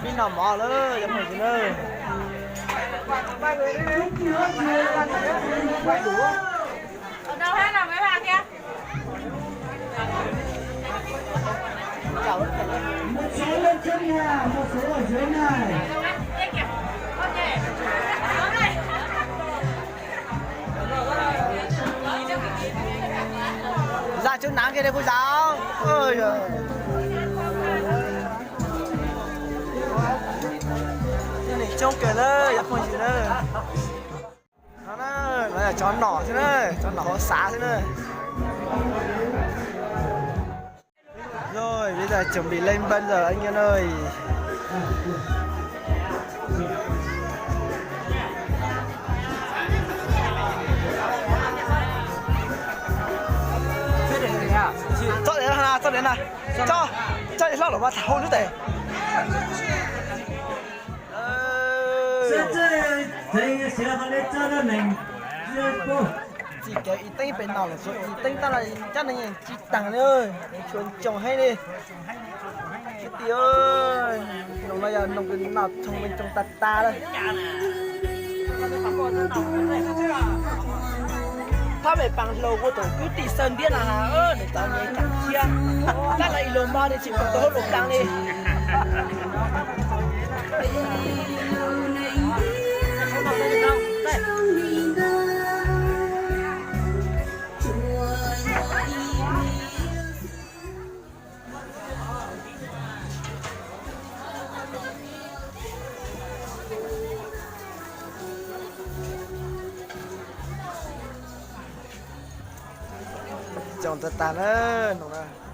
Pib noj mov lawm cov phooj ywg na. Zam tsuv nav kiag li kuv zam. Coob kawg na cov phooj ywg na. No na, no yog cov nom xwb na, cov nom hauv xav xwb na. Rồi, bây giờ chuẩn bị lên bân rồi anh em ơi. Txhob dev na, txhob dev na. Txhob, txhob dev hlob los mas tham hauj lwm tes. Txij kev ib teeb pem no lawm, ib teeb tab lawm cov neeg yeej tsis taag li, tshuav ntsoog heev li. Kwv tij, noog no yog noog kws noj tshoo me ntsoog tag tag lawm. Thab mem paas hlau ua thaum kwv tij Xawj Ntiab no, nws tau nyiaj ib kaam tshiab, tab lawm ib lub mob nws tsis pom tau hauv lub kaam li. Coob tag tag na, noog na.